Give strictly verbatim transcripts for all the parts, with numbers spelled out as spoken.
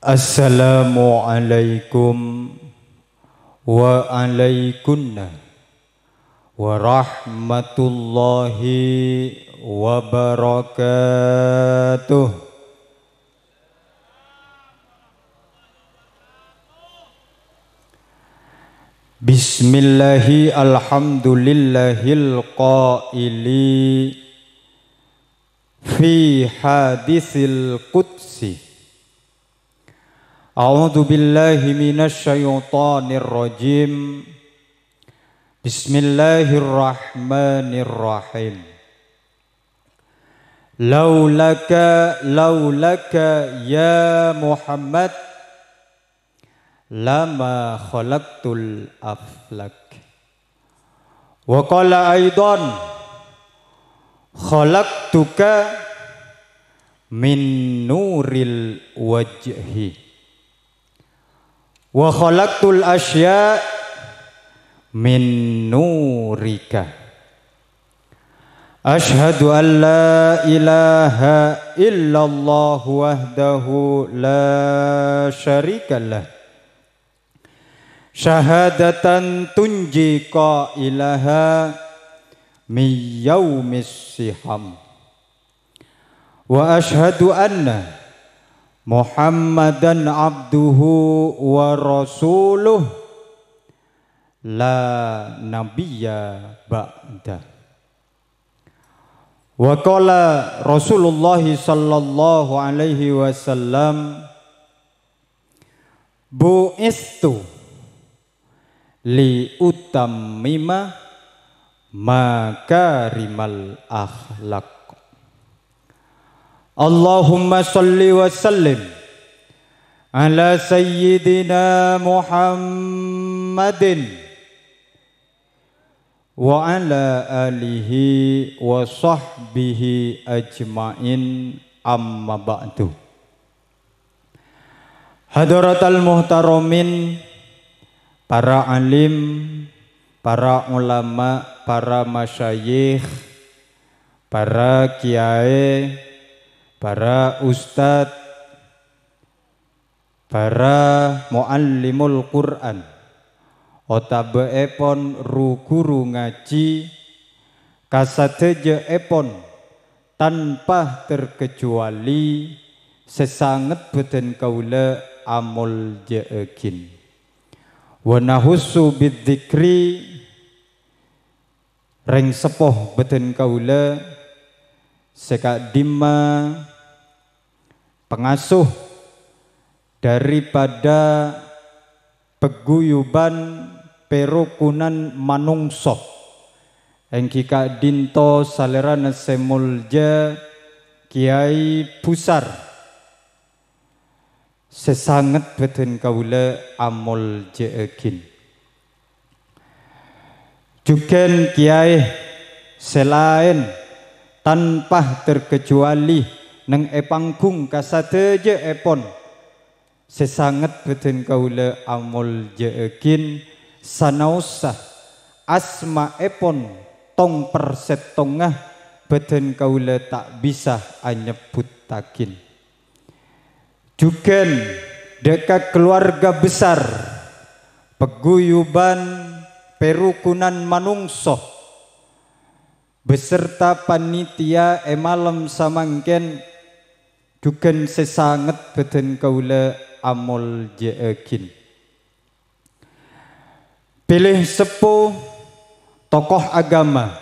Assalamualaikum wa alaikunna warahmatullahi wabarakatuh. Bismillahi alhamdulillahil qaili fi hadisil qudsi. A'udzu billahi minasy syaithanir rajim. Bismillahirrahmanirrahim. Laulaka, laulaka ya Muhammad, lama khalaqtul aflak. Wa qala aidan, khalaqtuka min nuril wajhi. Wa khalaqtul asya min nurika. Asyhadu an la ilaha illallah wahdahu la syarikalah. Syahadatan tunji qailaha min yaumis siham. Wa asyhadu anna Muhammadan abduhu wa rasuluh la nabiyya ba'da. Wa qala Rasulullah sallallahu alaihi wasallam, bu'istu li utammima makarimal akhlak. Allahumma shalli wa sallim ala sayyidina Muhammadin wa ala alihi wa sahbihi ajmain, amma ba'du. Hadratal muhtaramin, para alim, para ulama, para masyayikh, para kiyaè, para ustad, para muallimul Qur'an, otabâèpon ru-ghuru ngajhi, kasadhâjâèpon tanpa terkecuali sè sanget bâdân kaulâ amoljâ'aghin. Wa nahussu bidzikri, rèng seppo bâdân kaulâ sè ka'dimma pangasuh daripada paguyuban parokunan manongso, èngghi ka'dinto salèrana sè molja Kiai Busar, sè sanget bâdân kaulâ amoljâ'aghin. Jhughân kiyaè sè laèn tanpa terkecuali neng è panggung kasadhâjâèpon sè sanget bâdân kaulâ amoljâ'aghin, sanaossa asmaèpon tong-persèttongnga bâdân kaulâ ta' bisa anyebbuttaghin. Jhughân dâ' ka kalowarga besar paguyuban parokunan manongso beserta panitia è malem samangkèn, jhughân sè sanget bâdân kaulâ amoljâ'aghin. Pèlè seppo, tokoh agama,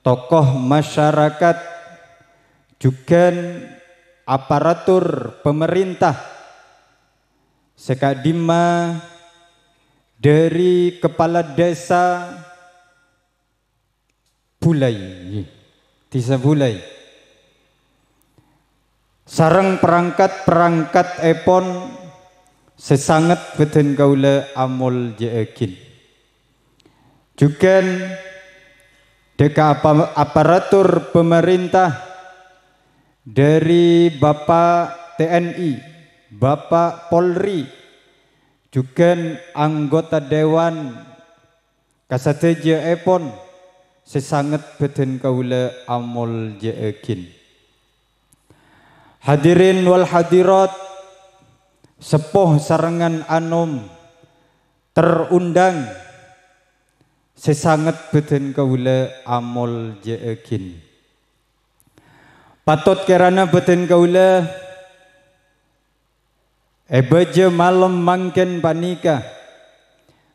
tokoh masyarakat, jhughân aparatur pamarènta, sè ka'dimma dâri kepala desa Bulai, Dhisa Bulai, sareng parangkat-parangkatèpon sè sanget bâdân kaulâ amoljâ'aghin. Jhughân dâ' ka apa-, aparatur pamarènta, dâri Bapa' T N I, Bapa' Polri, jhughân anggota dewan kasadhâjâèpon sè sanget bâdân kaulâ amoljâ'aghin. Hadirin wal hadirat, Seppo sarengngan anom terundang sè sanget bâdân kaulâ amoljâ'âghin. Patot kèrana bâdân kaulâ è bâjâ malem mangkèn panèka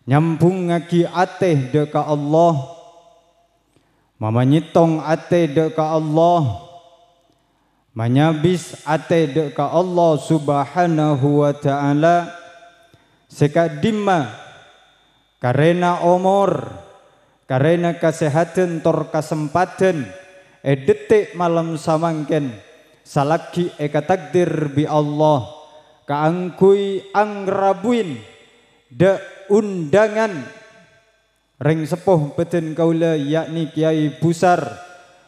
nyambhungngaghi atè dâ' ka Allah, mamanyèttong atè dâ' ka Allah, manyabis atè dâ' ka Allah Subhanahu wa Ta'ala, sè ka'dimma karèna omor, karèna kasèhadhân tor kasempadhân è dhettè' malem samangkèn, salaghi èkatakdir bi' Allah kaangghuy angrabuwin dâ' undangan rèng seppo bâdân kaulâ, yakni Kèyaè Busar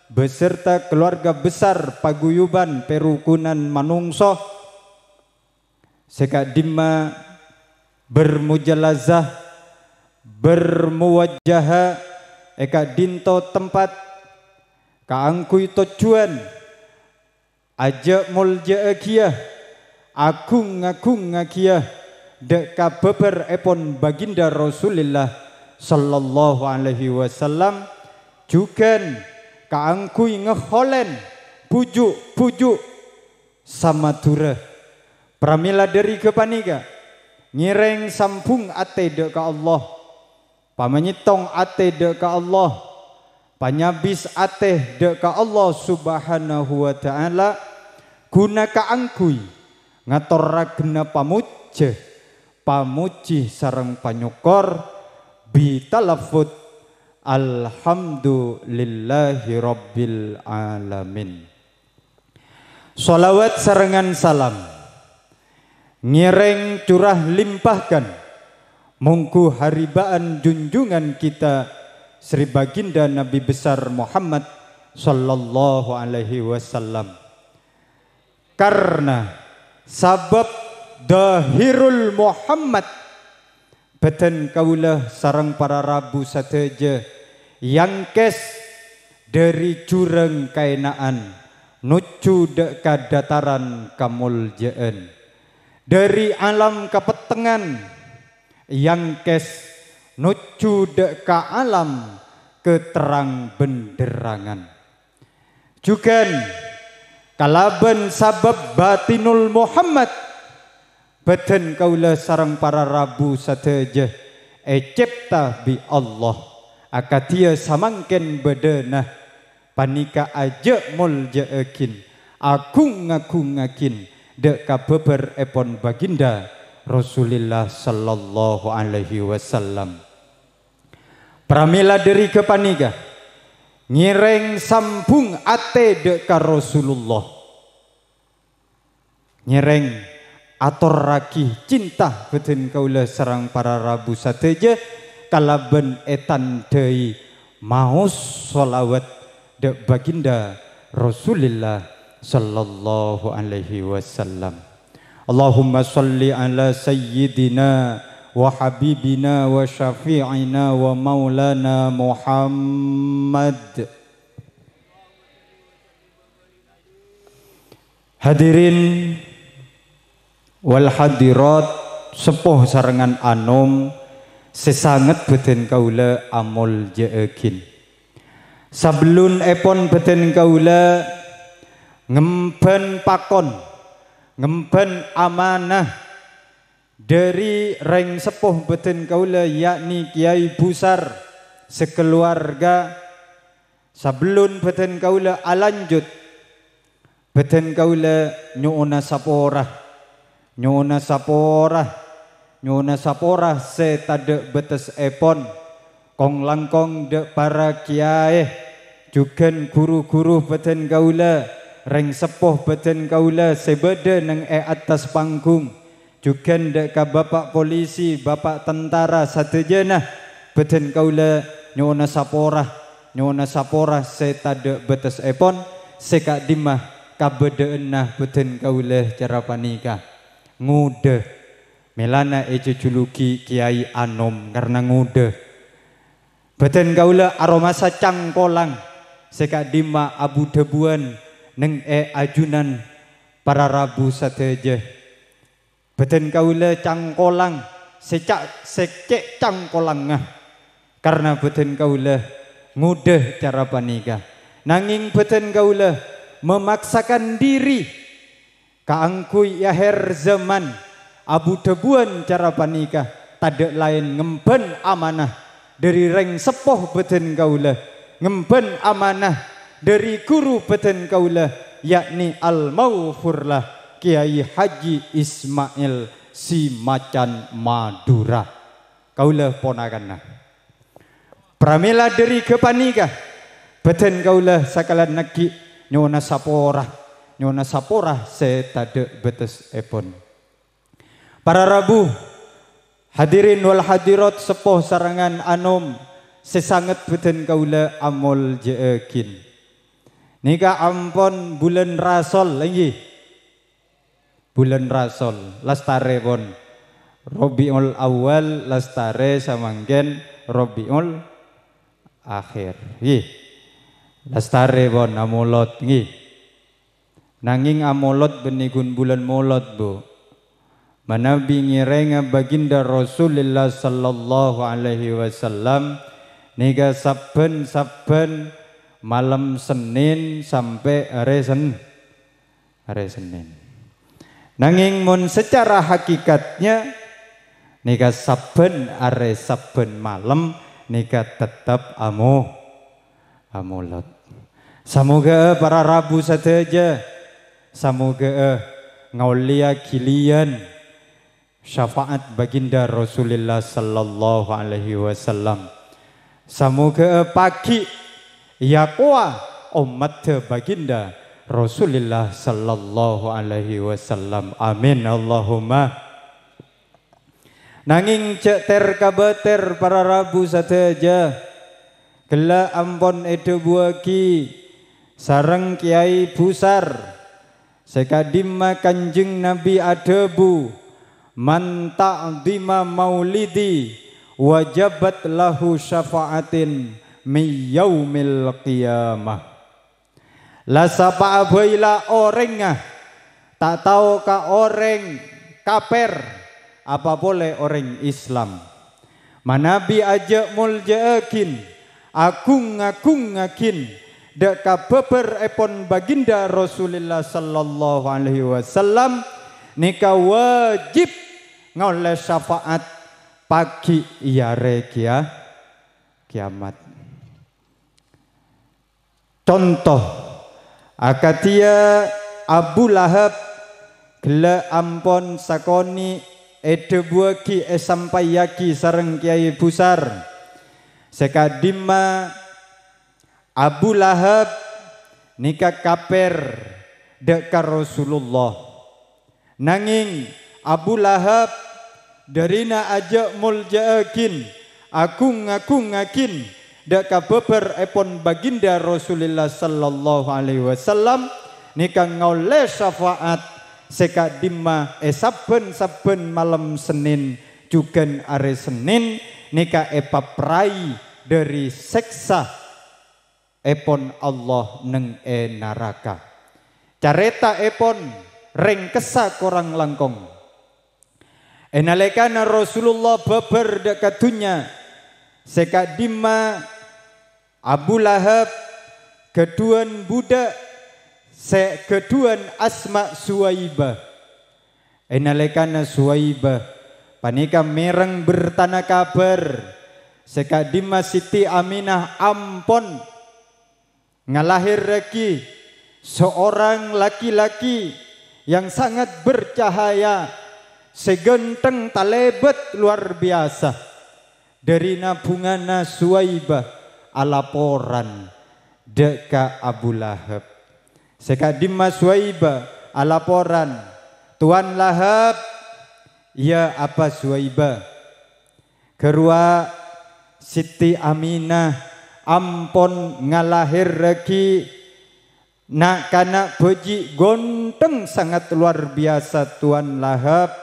beserta keluarga besar paguyuban pèrukunan manongso sè ka'dimma bermujalazah, bermuwajahah è ka'dinto tempat kaangghuy tojjhuwân ajâ' moljâ'âghiyâ, agung-ngagungngagiyâ dâ' ka bhâbhârèpon Baginda Rasulillah sallallahu alaihi wasallam, jhughân kaangghuy ngaholèn bhuju'-bhuju' Samadhurâ. Pramèla dhâri ghâpanèka, ngèrèng sambhung atè dâ' ka Allah, pamanyèttong atè dâ' ka Allah, panyabis atè dâ' ka Allah Subhanahu wa Ta'ala, ghuna kaangghuy ngatorraghânna pamojâ, pamojhi sareng panyokkor, bitalaffudz, "Alhamdulillahirabbil alamin." Shalawat sarengngan salam ngèrèng curah limpahkan mongghu haribâ'ân junjungan kita Sri Baginda Nabi Besar Muhammad sallallahu alaihi wasallam. Karna sabâb dhâhirul Muhammad, bâdân kaulâ sareng para rabu sadhâjâ èyangkès dhâri jhurâng kaèna'an nojjhu dâ' ka dhâtaran kamoljâ'ân, dhâri alam kapettengngan èyangkès nojjhu dâ' ka alam katerrang-bhânderrangan. Jhughân kalabân sabâb batinul Muhammad, bâdân kaulâ sareng para rabu sadhâjâ ècèpta bi' Allah, akadhiyâ samangkèn bâdâna, panèka ajâ' moljâ'âghin, agung-ngagungngaghin dâ' ka bhâbhârèpon Baginda Rasulillah sallallahu alaihi wasallam. Pramèla dhâri ghâpanèka, ngèrèng sambhung atè dâ' ka Rasulullah. Ngèrèng atorraghi cinta bâdân kaulâ sareng para rabu sadhâjâ kalabân ètandhâi maos shalawat dâ' Baginda Rasulillah sallallahu alaihi wasallam. Allahumma shalli ala sayyidina wa habibina wa syafi'ina wa maulana Muhammad. Hadirin wal hadirat, seppo sarengngan anom sè sanget bâdân kaulâ amoljâ'âghin. Sabellunèpon bâdân kaulâ ngembhân pakon, ngembhân amanah dhâri rèng seppo bâdân kaulâ, yakni Kèyaè Busar sakalowarga. Sabellun bâdân kaulâ alanjut, bâdân kaulâ nyo'ona sapora, nyo'ona sapora, nyo'ona sapora sè tadâ' bâtessèpon, kong-langkong dâ' para kèyaè, jhughân ru-ghuru bâdân kaulâ, rèng seppo bâdân kaulâ sè bâdâ neng è attas panggung, jhughân dâ' ka Bapa' Polisi, Bapa' Tentara sadhâjâna, bâdân kaulâ nyo'ona sapora, nyo'ona sapora sè tadâ' bâtessèpon, sè ka'dimma kabâdâ'ânna bâdân kaulâ cara panèka. Ngodâ, mèlana èjhâjhulugi Kèyaè Anom karna ngodâ. Bâdân kaulâ aromasa cangkolang sè ka'dimma abu-dhâbuwân neng è ajunan para rabu sadhâjâ. Bâdhân kaulâ cangkolang, sè ca-, sè cè' cangkolangnga, karna bâdhân kaulâ ngodâ cara panèka. Nangèng bâdhân kaulâ memaksakan diri kaangghuy è ahèr zaman, abu-dhâbuwân cara panèka tadâ' laèn ngembhân amanah dâri rèng seppo bâdhân kaulâ, ngembhân amanah dâri ghuru bâdhân kaulâ, yakni Al-Maghfurlah Kèyaè Haji Ismail Simacan Madhurâ. Kaulâ ponakanna. Pramèla dâri ghâpanèka, bâdhân kaulâ sakalèyan aghi' nyo'ona sapora, nyo'ona sapora sè tadâ' bâtessèpon. Para rabu, hadirin wal hadirat, seppo sareng anom sè sanget bâdhân kaulâ amoljâ'âghin. Nèka ampon bulân Rasol, èngghi? Bulân Rasol, lastarè pon Rabiul Awal, lastarè samangkèn Rabiul Akhir. Ngghi. Lastarè pon amolod, ngghi. Nangèng amolod bânnè ghun bulân molod, Bu. Manabi ngèrèngnga baginda Rasulullah sallallahu alaihi wasallam nèka sabbhân-sabbhân malem Sennèn sampè' arè Sen-, arè Sennèn. Nangèng mon secara hakikatnya nèka sabbhân arè, sabbhân malem nèka tettep amo-, amolod. Samoghâ'â para rabu sadhâjâ, samoghâ'â ngaollèya ghiliyân syafaat baginda Rasulullah sallallahu alaihi wasallam. Samoghâ'â paghi' èyakowa ommaddhâ baginda Rasulullah sallallahu alaihi wasallam. Amin, Allahumma. Nangèng jhâ' ter-kabâter para rabu sadhâjâ. Ghellâ' ampon èdhâbuwâghi sareng Kèyaè Busar, sè ka'dimma Kanjeng Nabi adhâbu, "Man ta'dhima maulidi wajabat lahu syafa'atin min yaumil qiyamah." La sapa'a bhâi la orèngnga ta' tao ka orèng kapèr, apa polè orèng Islam. Manabi ajhâ' moljâ'âghin, agung-ngagungngaghin dhâ' ka bhâbhârèpon baginda Rasulullah sallallahu alaihi wasallam, nèka wajib ngaollè syafaat paghi' è arè kiya-, kiyamat. Conto, akadhiyâ Abu Lahab ghellâ' ampon sakonè' èdhâbuwâghi èsampayyaghi sareng Kèyaè Busar. Sè ka'dimma Abu Lahab nèka kapèr dhâ' ka Rasulullah. Nangèng Abu Lahab dârina ajhâ' moljâ'âghin, agung-ngagungngaghin dhâ' ka bhâbhârèpon baginda Rasulullah sallallahu alaihi wasallam, nèka ngaollè syafaat sè ka'dimma è sabbhân-sabbhân malem Sennèn jhughân arè Sennèn, nèka èpaprai dâri sèksa èpon Allah neng è naraka. Carètaèpon rèngkessa korang langkong. È nalèkana Rasulullah bhâbhâr dhâ' ka dhunnya, sè ka'dimma Abu Lahab ghâdhuwân bhudhâ' sè ghâdhuwân asma Suwaibah. È nalèkana Suwaibah panèka mèreng bertana kabhâr sè ka'dimma Siti Aminah ampon ngalahèrraghi seorang laki-laki yang sangat bercahaya, sè ghântheng talèbât lowar biyasa. Dârina bhungana Suwaibah alaporan dhâ' ka Abu Lahab. Sè ka'dimma Suwaibah alaporan, "Towan Lahab." "Iyâ, apa Suwaibah?" "Ghâruwa Siti Aminah ampon ngalahèrraghi na'-kana' bhâji' ghântheng sanget lowar biyasa, Towan Lahab,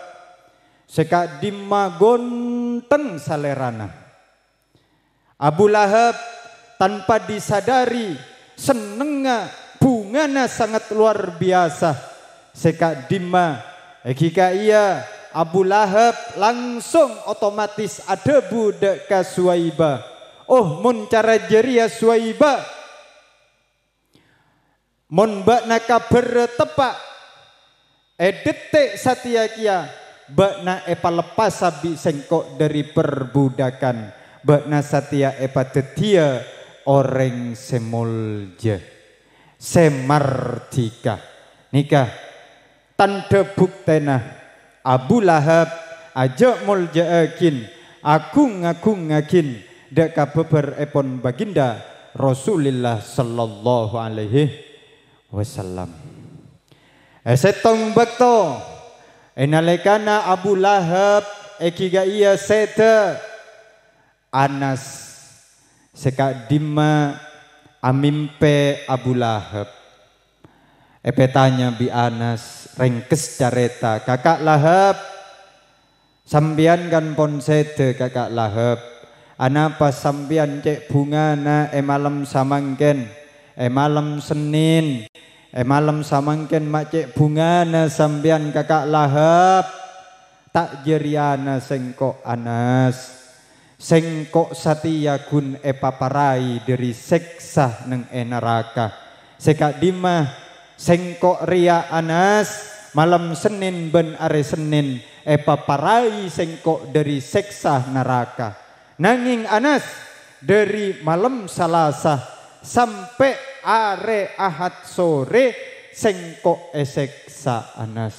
sè ka'dimma ghântheng salèrana." Abu Lahab tanpa disadari sennengnga bhungana sanget lowar biyasa, sè ka'dimma èghi ka'iyâ Abu Lahab langsung otomatis adhâbu dâ' ka Suwaibah, "Oh, mon cara jârèya, Suwaibah, mon bâ'na kabhârrâ teppa', è dhettè' satèya kèya bâ'na èpaleppasa bi' sèngko' dâri parbudhâkân, bâ'na satèya èpadhâddhiyâ orèng sè molja, sè mardhika." Nèka tandhâ buktèna Abu Lahab ajâ' molja'aghin, agung-ngagungngaghin dâ' ka bhâbhârèpon Baginda Rasulillah sallallahu alaihi wasallam. È sèttong bâkto, è nalèkana Abu Lahab èghigâ'iyâ sèdhâ, Anas sè ka'dimma amimpè Abu Lahab. Èpètanya bi' Anas, rèngkes carèta, "Kaka' Lahab, sampèyan kan pon sèdhâ, Kaka' Lahab. Anapa sampèyan cè' bhungana è malem samangkèn, è malem Sennèn? È malem samangkèn ma' cè' bhungana sampèyan, Kaka' Lahab?" "Ta' jârèyana sèngko', Anas. Sèngko' satèya ghun èpaparaè dâri sèksa neng è naraka. Sè ka'dimma, sèngko' rèya, Anas, malem Sennèn bân arè Sennèn èpaparaè sèngko' dâri sèksa naraka. Nangèng, Anas, dâri malem Salasa sampè' arè Ahad sorè, sèngko' èsèksa, Anas.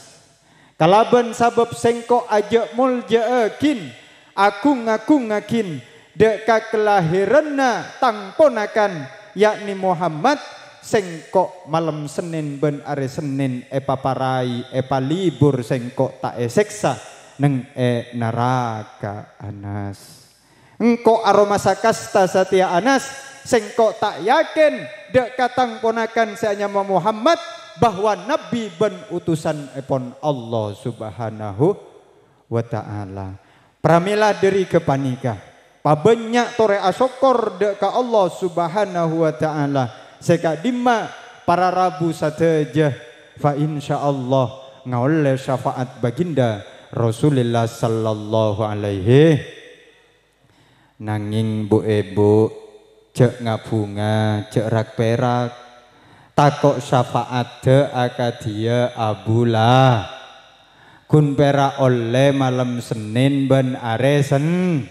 Kalabân sabâb sèngko' ajâ' molja'aghin, agung-ngagungngaghin dâ' ka kalahiranna tang ponakan, yakni Muhammad, sèngko' malem Sennèn bân arè Sennèn èpaparaè, èpalibur, sèngko' ta' èsèksa neng è naraka, Anas." Engko' aromasa kasta satèya, Anas, sèngko' ta' yakin dâ' ka tang ponakan sè anyama Muhammad bahwa nabbhi bân utusanèpon Allah Subhanahu wa Ta'ala. Pramèla dâri ghâpanèka, pabânnya' torè asokkor dâ' ka Allah Subhanahu wa Ta'ala sè ka'dimma para rabu sadhâjâ, fa insyaallah ngaollè syafaat Baginda Rasulillah sallallahu alaihi Nangèng bu-èbu, jhâ' ngabhunga, jhâ' rak-pèrak. Tako' syafa'adda akadhiyâ Abu Lahab. Ghun pèra' ollè malem Sennèn bân arè Sen-,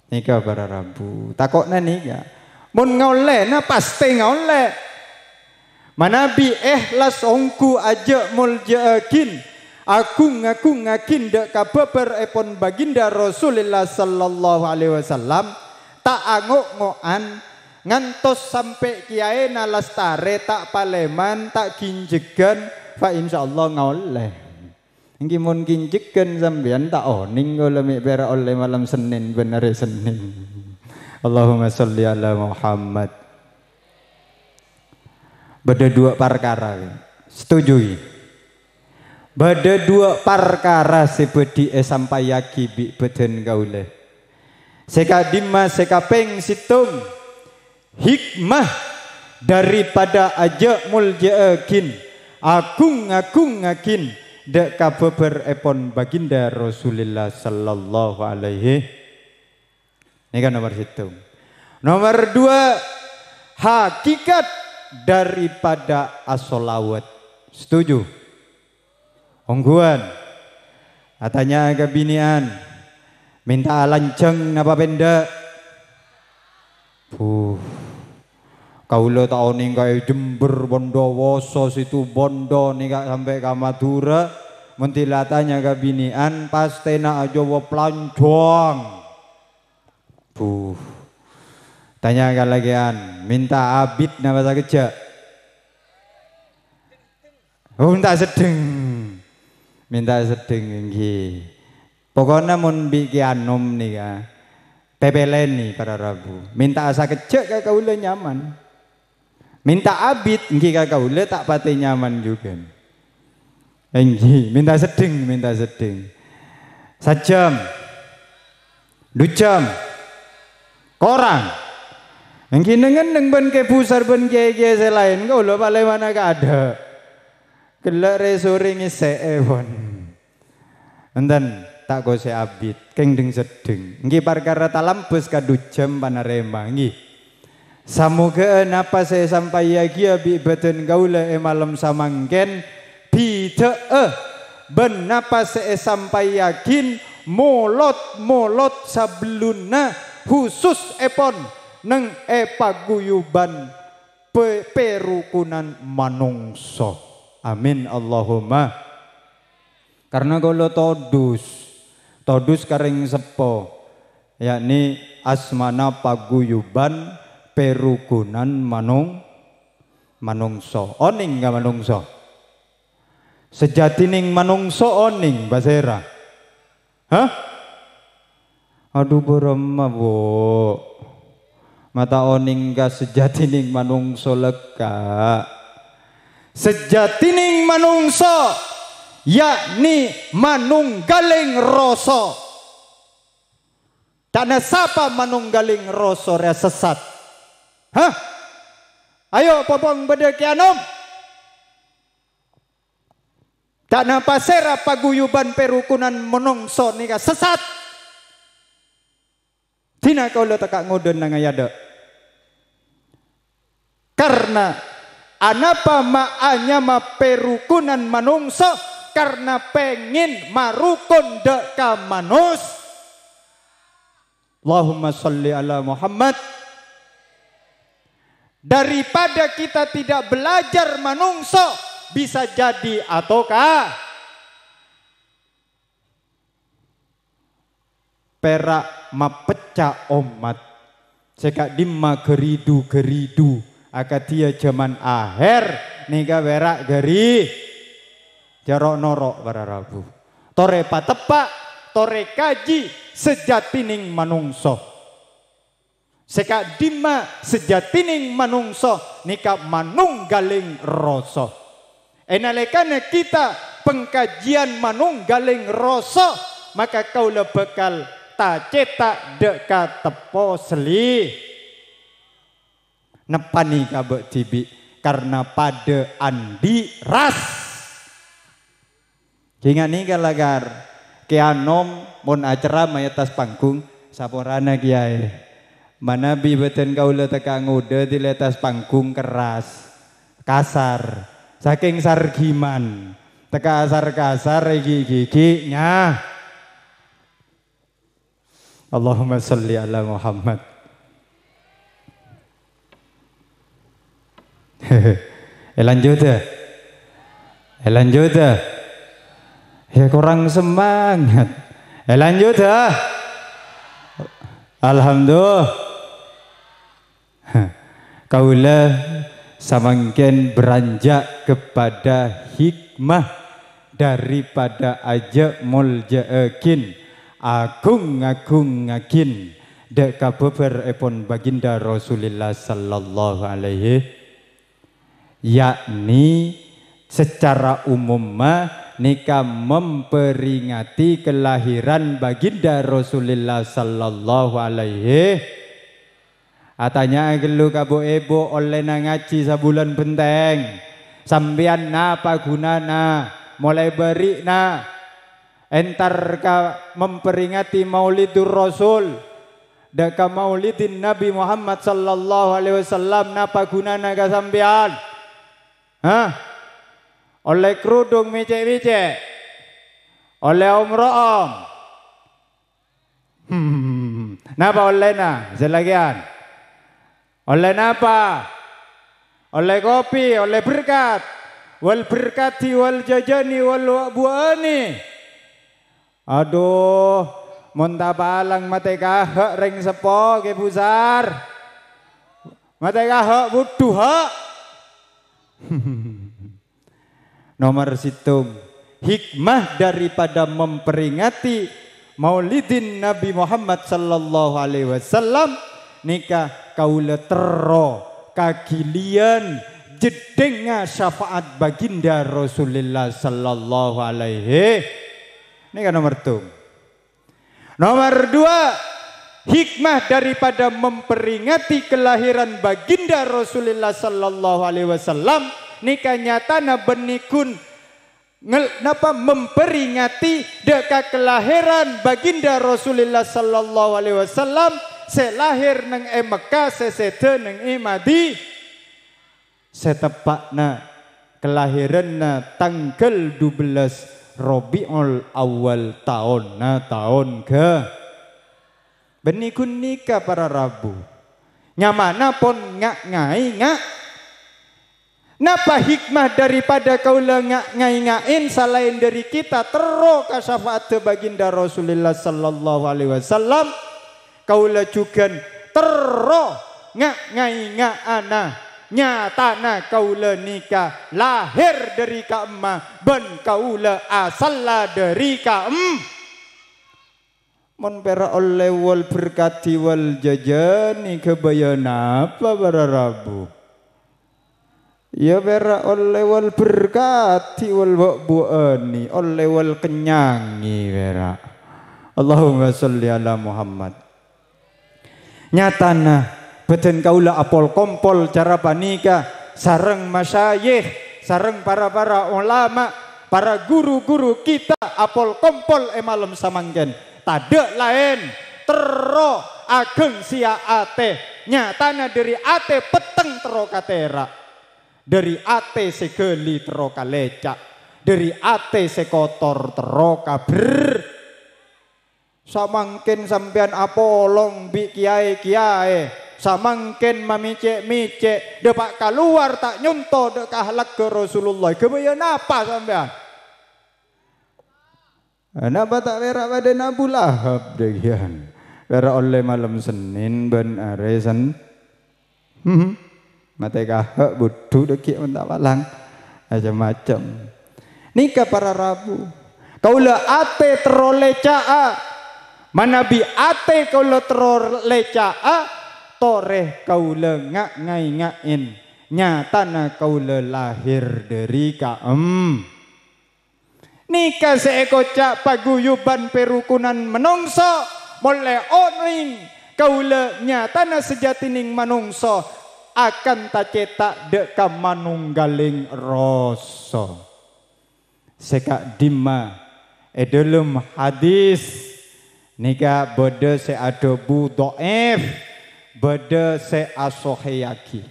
nèka para rabu. Tako'na nèka. Mon ngaollèna, pastè ngaollè. Manabi èhlas ongghu ajâ' molja'aghin, agung-ngagungngaghin dâ' ka bâbârèpon Baginda Rasulillah sallallahu alaihi wasallam, ta' ango'-ngo'an, ngantos sampè' kèyaèna lastarè ta' palèman, ta' ghânjhâghân, fa insyaallah ngaollè. Èngghi mon ghânjhâghân sampèyan ta' onèng kaulâ mè' pèra' ollè malem Sennèn bân arè Sennèn. Allahumma sholli ala Muhammad. Bâdâ duwâ' parkara, setuju, ghi? Bâdâ duwâ' parkara sè bhâdhi èsampayaghi bi' bhâdhân kaulâ. Sè ka'dimma sè kapèng sèttong, hikmah daripada ajâ' molja'aghin, agung-ngagungngaghin dâ' ka bâbârèpon Baginda Rasulillah sallallahu alaihi Nèka nomer sèttong. Nomer duwâ', hakikat daripada asholawat. Setuju? Ongghuwân. Atanya ka binè'an, mènta'a lanjhâng napa pèndhâ'? Buh. Kaulâ ta' onèng ka è Jember, Bondowoso, Situbondo, nèka sampè' ka Madhurâ. Mon dhila atanya ka binè'an, pastèna ajâwâb lanjhâng. Buh. Tanya ka lakè'an, mènta abit napa sakejjhâ'? Oh, mènta seddheng. Mènta seddheng, èngghi. Pokokna mon bi' Kè Anom nèka, pèpèlènè para rabu. Mènta sakejjhâ' ka kaulâ nyaman. Mènta abit èngghi ka kaulâ ta' patè nyaman jhughân. Èngghi, mènta seddheng, mènta seddheng. Sajhâm. Du jhâm. Korang. Èngghi neng-enneng bân Kè Busar bân kèyaè-kèyaè sè laèn, kaulâ palèmana kaadâ'. Ghellâ' rè-sorè ngèssè'è, pon. Enten, ta' kosè abit, kèng dheng-seddheng. Èngghi parkara talambâs ka du jhâm panarèma, èngghi. Samoghâ'â napa sè èsampayaghiyâ bi' bâdân kaulâ è malem samangkèn bhidhâ'â bân napa sè èsampayaghi molod-molod sabellunna, khususèpon neng è paguyubân pè-, pèrukunan manongso. Amin, Allahumma. Karna kaulâ todus, todus ka rèng seppo, yakni asmana paguyubân pèrukunan manong-, manongso. Onèng ka manongso? Sajhâdhinèng manongso onèng, pasèra? Hah? Adhu, bârâmma, Bu'? Ma' ta' onèng ka sajhâdhinèng manongso lekka'. Sajhâdhinèng manongso, yakni manonggalèng rassa. Ca'na sapa manonggalèng rassa rèya sessat? Hah? Ayo, popong bâdâ Kè Anom. Ca'na pasèra paguyubân pèrukunan manongso nèka sessat? Dina kaulâ tekka' ngodâ nang è adâ'. Karna anapa ma' anyama pèrukunan manongso? Karna pèngèn marokon dâ' ka manos-, Allahumma shalli ala Muhammad. Daripada kita tidak belajar manongso, bisa jadi atawa ka-, pèra' mapecca ommat. Sè ka'dimma ghâridhu-ghâridhu akadhiyâ jhâman ahèr nèka pèra' ghâri-, jhâ' ro'-noro' para rabu. Torè pateppa', torè kajhi sajhâdhinèng manongso. Sè ka'dimma sajhâdhinèng manongso nèka manonggalèng rassa. È nalèkana kita pengkajian manonggalèng rassa, maka kaulâ bhâkal ta-cèta' dâ' ka teppo sèlli. Neppa'è ka bâ' dhibi', karna padâ andi' ras. Jhâ' ngènè ka lakar, Kè Anom mon acerama è attas panggung, saporana kèyaè. Manabi bâdân kaulâ tekka' ngodâ dâri attas panggung kerras, kasar, sakèng sargiman, tekka' asar-kasar, èghi'-ghighi', nya. Allahumma shalli ala Muhammad. Èlanjut, yâ? Èlanjut, yâ? Yâ, kurang semangat. Èlanjut, yâ? Alhamdulillah. Kaulâ samangkèn beranjak kepada hikmah daripada ajâ' molja'aghin, agung-agungngaghin dâ' ka bâbârèpon Baginda Rasulillah sallallahu alaihi, yakni secara umumma nèka memperingati kelahiran Baginda Rasulillah sallallahu alaihi. Atanya'a ghâllu ka bu-èbhu, ollèna ngajhi sabulân bhenteng. Sampèyan napa ghunana molaè bâri'na entar ka memperingati Maulidur Rasul, dâ' ka Maulidin Nabi Muhammad sallallahu alaihi wasallam, napa ghunana ka sampèyan? Hah? Ollè kerudung mècè'-mècè'? Ollè om-ro'om? Hmm, napa ollèna, sè lakèyan? Ollè napa? Ollè kopi, ollè berkat. Wal berkati wal jajani wal wa-, buwani. Adhu, mon ta' palang matè kaha' rèng seppo, Kè Busar. Matè kaha' budhu, ha'. Nomor sèttong, hikmah daripada memperingati Maulidin Nabi Muhammad sallallahu alaihi wasallam nèka kaulâ terro kaghiliyân jeddhingnga syafaat Baginda Rasulillah sallallahu alaihi. Nèka nomor sèttong. Nomor dua, hikmah daripada memperingati kelahiran Baginda Rasulullah sallallahu alaihi wasallam nèka nyatana bânnè ghun Ngel-, napa, memperingati dâ' ka kalahiran Baginda Rasulullah sallallahu alaihi wasallam sè lahir neng è Mekkah, sè sèdhâ neng è Madi-, sè teppa'na kalahiranna tangghâl dubellâs Rabiul Awal taonna taon ga-, bânnè ghun nèka para rabu. Nyamana pon nga'-ngaènga'. Napa hikmah daripada kaulâ nga-, ngaènga'è salaèn dâri kita terro ka syafa'adda Baginda Rasulullah sallallahu alaihi wasallam? Kaulâ jhughân terro nga-ngaènga'ana nyatana kaulâ nèka lahir dâri ka'emma bân kaulâ asalla dâri ka'em-, Mon pèra' ollè wal berkati wal jajani, ghâbâyâ napa para rabu? Iyâ, pèra' ollè wal berkati wal bu'-bu'ani, ollè wal kennyangè pèra'. Allahumma sholli ala Muhammad. Nyatana, bâdân kaulâ apol-kompol cara panèka sareng masyayikh, sareng para-para ulama, para guru-guru kita apol-kompol è malem samangkèn. Tadâ' laèn, terro aghângsiya atè. Nyatana dâri atè petteng terro ka tèra', dâri atè sè ghâli terro ka lèca', dâri atè sè kotor terro ka ber-, Samangkèn sampèyan apolong bi' kèyaè-kèyaè, samangkèn mamècè'-mècè', dâpa' kalowar ta' nyonto dâ' kahlagghâ Rasulullah, ghâbâyâ napa sampèyan? Napa ta' pèra' padâna Abu Lahab dhâgghiyân? Pèra' ollè malem Sennèn bân arè Sen-, Hmm. Matè kahè' budhu dhâggi' mon ta' palang. Macem-macem. Nèka para rabu. Kaulâ atè terro lèca'a. Manabi atè kaulâ terro lèca'a, torè kaulâ nga-, ngaènga'è nyatana kaulâ lahir dâri ka'em-, Nèka sè èkoca' paguyuban parokonan manongso, molaè onèng kaulâ nyatana sajâtinèng manongso, akanta cèta' dâ' ka manonggalèng rassa. Sè ka'dimma è dâlem hadis nèka bâdâ sè adhâbu dhaif, bâdâ sè asohèyaghi,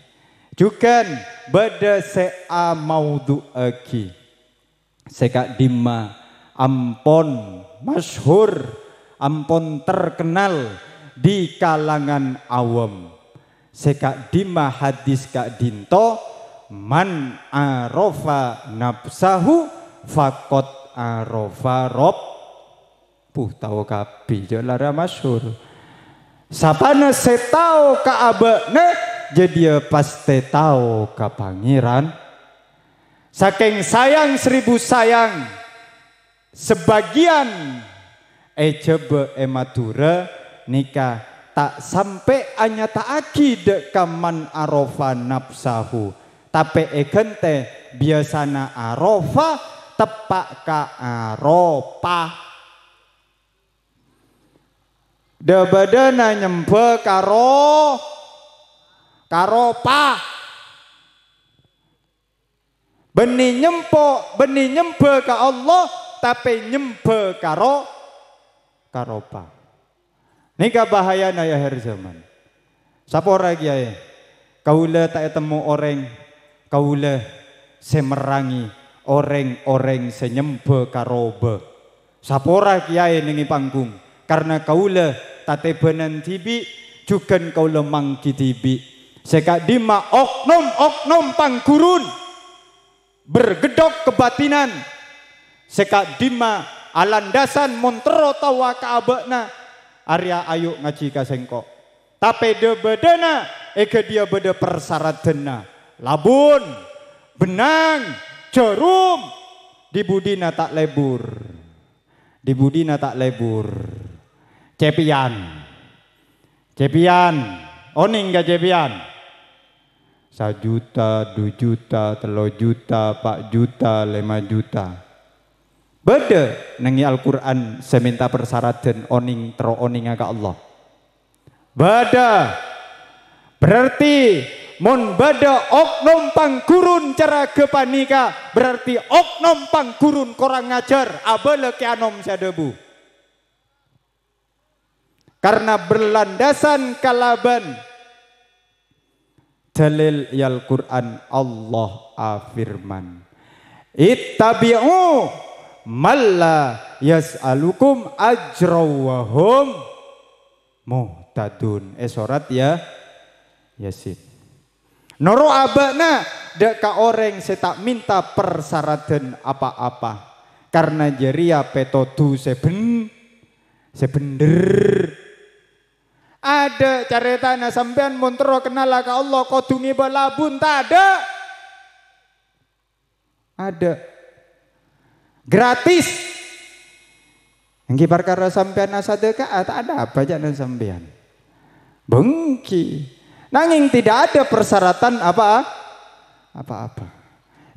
jhughân bâdâ sè amaodhu'aghi. Sè ka'dimma ampon masyhur, ampon terkenal di kalangan awam. Sè ka'dimma hadis ka'dinto, "Man arafa nafsahu faqad arafa rabb." Puh, tao kabbhi, jhâ' lara masyhur. Sapana sè tao ka abâ'na, jâdiyâ pastè tao ka Pangèran. Sakèng sayang seribu sayang, sabâgiyân è Jhâbâ è Madhurâ nèka ta' sampè' anyata'aghi dâ' ka man arafa nafsahu, tapè èghântè biyasana arafa teppa' ka aropa. Dhâ-bâdhâna nyembhâ karo, karopa. Bânnè nyempo-, bânnè nyembhâ ka Allah, tapè nyembhâ karo, karopa. Nèka bahayana è akhèr zaman. Sapora kèyaè, kaulâ ta' ètemmo orèng, kaulâ sè merrangè orèng-orèng sè nyembhâ karoba. Sapora kèyaè nèngè panggung, karna kaulâ tatèbânan dhibi', jhughân kaulâ mangghi dhibi'. Sè ka'dimma oknum-oknum pangghurun bergedhok kabatinan. Sè ka'dimma alandasan mon terro taowa ka abâ'na, arèya ayu ngajhi ka sèngko'. Tapè dhâ-bâdhâna è ghâdhiyâ bâdâ parsaraddhânna. Labun, bennang, jhârum, di budina ta' lebur. Di budina ta' lebur. Cèpèyan. Cèpèyan. Onèng ka cèpèyan. Sajuta, du juta, tello juta, pa' juta, lèma juta. Bâdâ nèngè Al-Qur'an sè mènta parsaraddhân onèng terro onènga ka Allah? Bâdâ. Berarti Mon bâdâ oknum pangghurun cara ghâpanèka, berarti oknum pangghurun korang ajhâr, abâlâ Kè Anom sè adhâbu. Karna berlandasan kalabân dalil è Al-Qur'an, Allah afirman, "Ittabi'u man la yas'alukum ajra wa hum muhtadun." È sorat Ya-, Yasin. Noro' abâ'na dâ' ka orèng sè ta' mènta parsaratan apa-apa, karna jârèya pètodhu sè bhen-, sè bhendher. Adâ' carètana sampèyan mon terro kennala ka Allah kodhu ngèbâ labun, tadâ'. Adâ'. Gratis. Èngghi parkara sampèyan asadhâka'a, ta' adâ' apa ca'na sampèyan. Bengki. Nangèng tidak ada persyaratan apa, apa-apa.